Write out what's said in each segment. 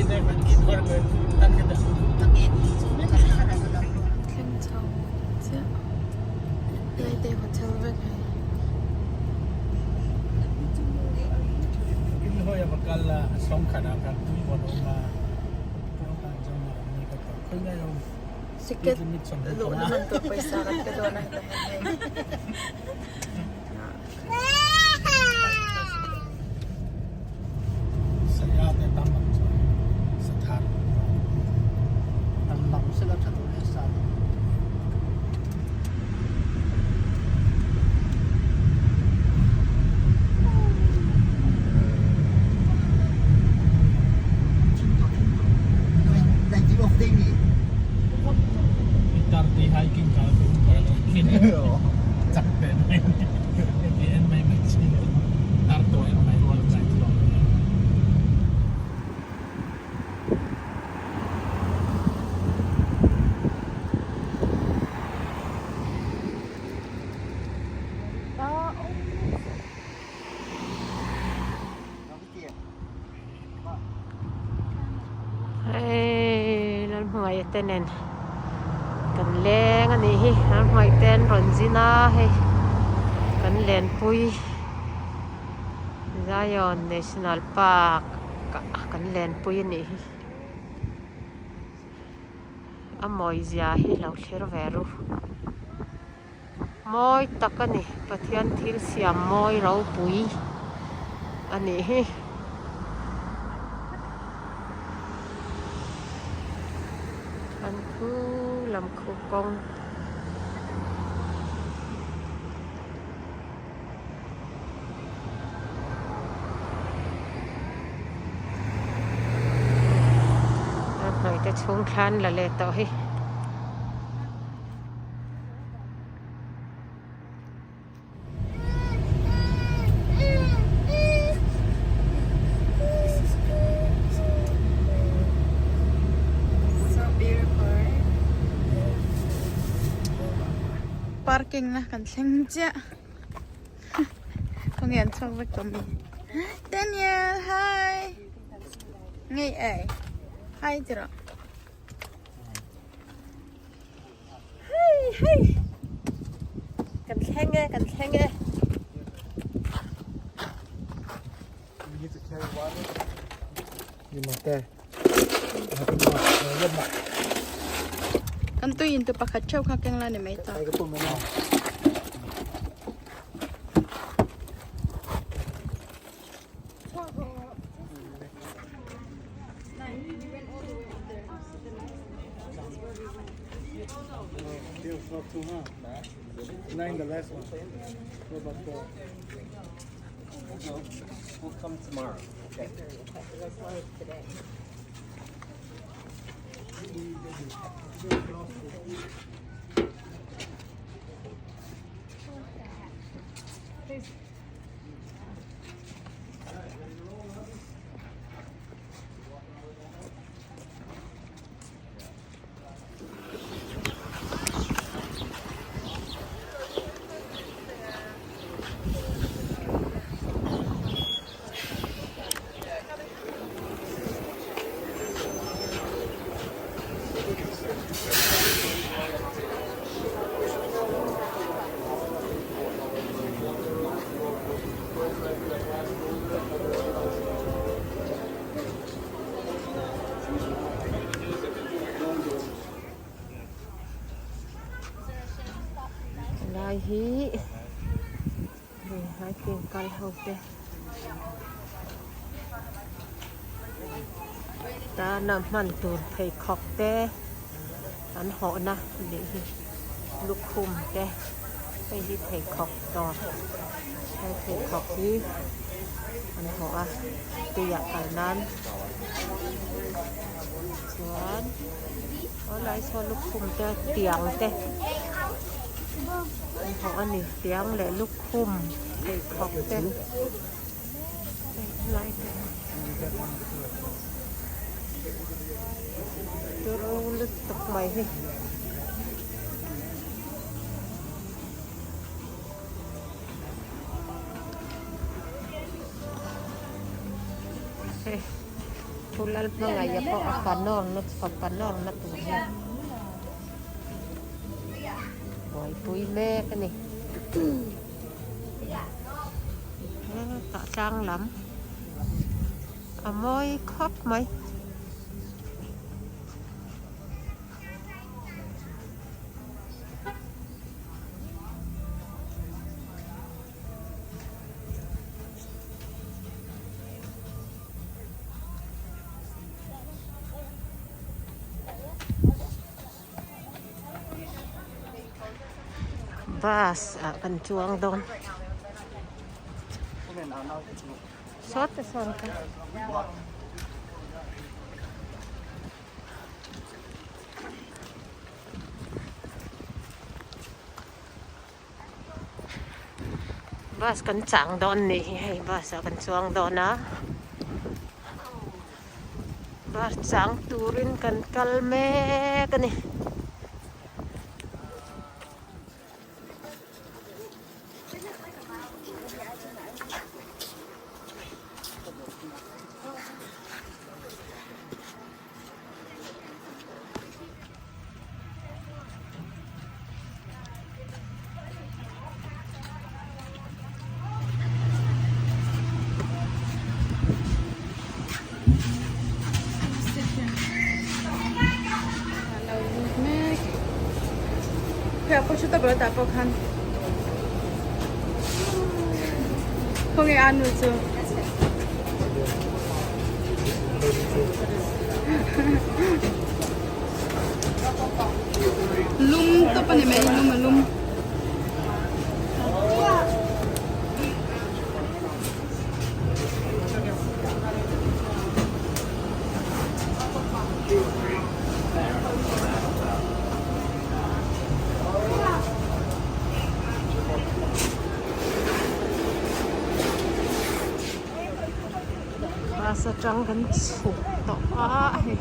Thleng chho chiah Laite hotel vek hei. Ticket luhna man tur pawisa kan pe dawn a heta hian hei. Hei Lalhmangaih te nen kan leng a nih hi Lalhmangaih te an rawn zin a hei kan lenpui Zion National Park ah kan lenpui a nih hi a mawi zia hi lo thlir ve ru. Mawi tak a ni, Pathian thil siam mawi ropui a nih hi. An khu lam khu kawng. A hnaihte chhung thlan la leh tawh hi. So beautiful right? Parking na kan thleng chiah. Khawnge an chhuak vek tawh mi. Daniel hi. Ngei ai. Hi tiraw. Hei hei kan thleng e kan thleng e. Kan tui in tu pakhat theuh kha keng la ni mai ta. Helai hi hei hiking kal ho te tana hman tur pheikhawk te an hawhna a nih hi lukhum te hei hi pheikhawk dawr he pheikhawk hi an hawh a tuiah kal nan chuan aw lai sawn lukhum te tiang te an hawh a ni tiang leh lukhum pheikhawk te helai te. Turu lutuk mai hi. Hei Pu Lalhmangaih pawh a fa nawrna fapa nawrna tur hian buaipui mek a ni. Tah tlang lam a mawi khawp mai. Bus ah kan chuang dawn sawt te sawn ka Bus kan chang dawn nih hi hei bus ah kan chuang dawn a bus chang turin kan kal mek a ni. Lum tawp a ni mai lum a lum. Bus atang kan chhuk tawh a hei.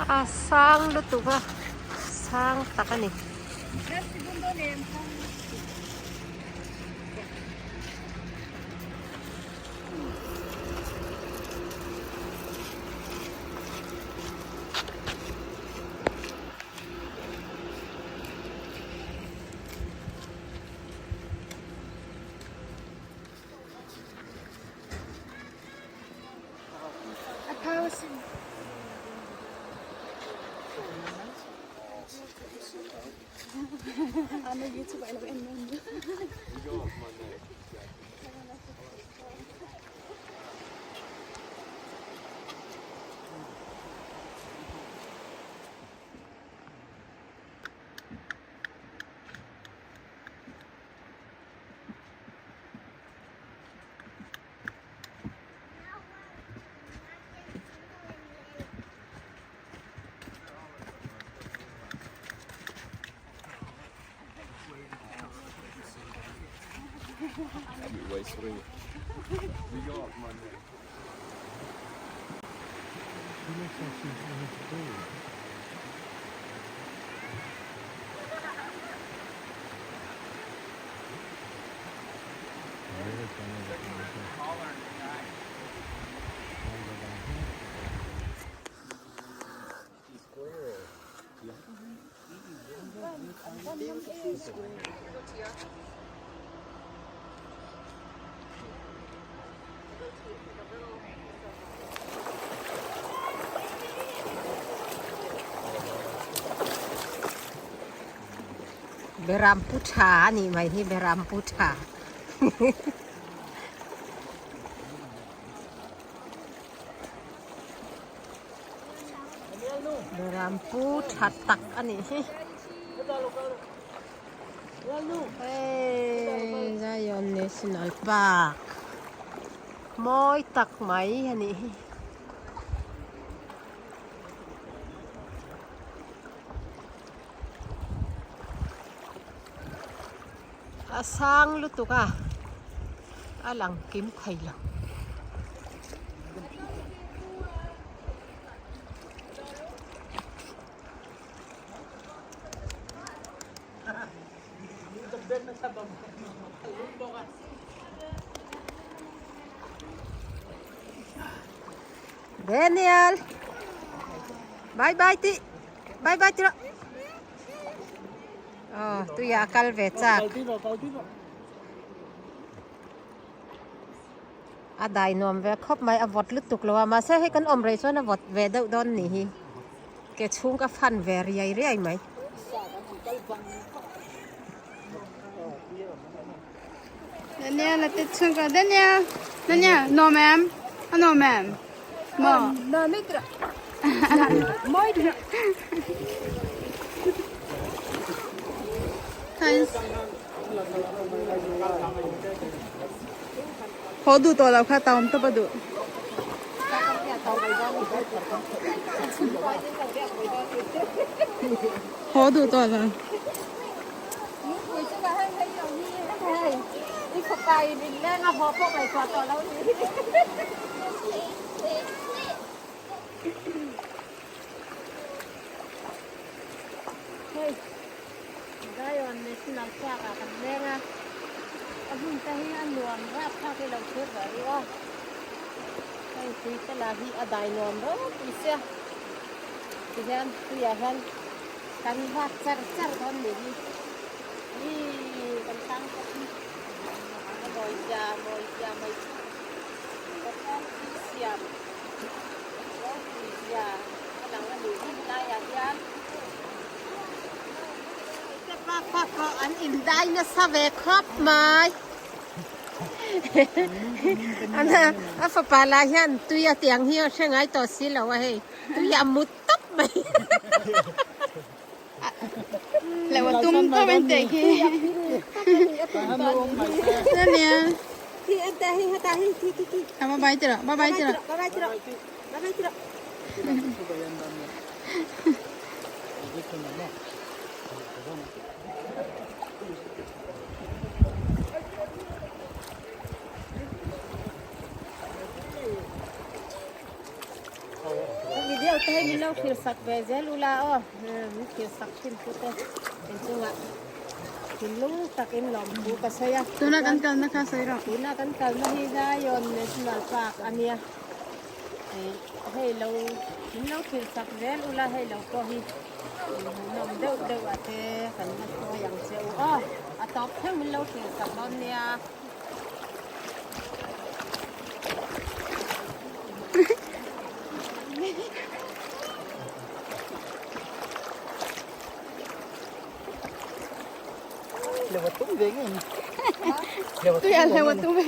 A sang lutuk a sang tak a ni. Beram pu tha a nih mai hi beram pu tha. Beram pu tha tak a nih hi. Hei. National Park mawi tak mai a nih hi. A sang lutuk a, a lang kim thei lo. Daniel bye bye ti bye bye ti rawh aw tuiah a kal ve chak a dai nuam ve khawp mai a vawt lutuk lo a mahse hei kan awm rei chuan a vawt ve deuh dawn nih hi ke chhung ka fan ve riai riai mai. Daniel a te chhung ka Daniel Daniel nuam em a nuam em maw nuam i tira mawi tira Thanks Haw duh tawh lo kha tawm tawp a duh. Haw duh tawh lo. Zion National Park ah kan leng a, a hmun te hi a nuam rap thlak hi lo thlir ve rih a, hei tui te lah hi a dai nuam ropui sia, tihian tuiah hian kan vak char char dawn nih hi, ih kan tang pawh hi a mawi zia mawi zia mai chu Pathian thil siam ropui zia a lang a nih hi helaiah hian. Pa pawh an indai nasa ve khawp mai. A fapa lah hian tui a tiang hi a hre ngai tawh si lo a hei. Tui a mut tawp mai. Leh a tum tawp en teh khi. Ania. Bye bye tiro. Bye bye tiro. Bye bye tiro. Bye bye tiro. Video te hei min lo thlir sak ve zel ula aw min thlir sak thin chu te inchungah thinlung takin lawmthu ka sawi a. Tuna kan kalna kha sawi rawh. Tuna kan kalna hi Zion National Park a nia. Hei lo min lo thlir sak zel ula hei lo pawh hi hmuhnawm deuh deuh ah te kan la hruai ang che u aw a tawp thleng min lo thlir sak dawn nia. Tui a leu a tum ve.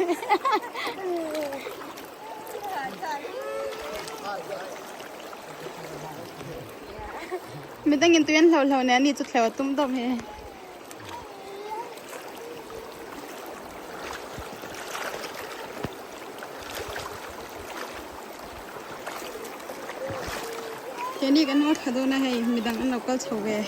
Midangin tui an hlo hlo nen ani chu thleu a tum dawm hi. Keini kan haw tha dawn a hei midang an lo kal chho ve.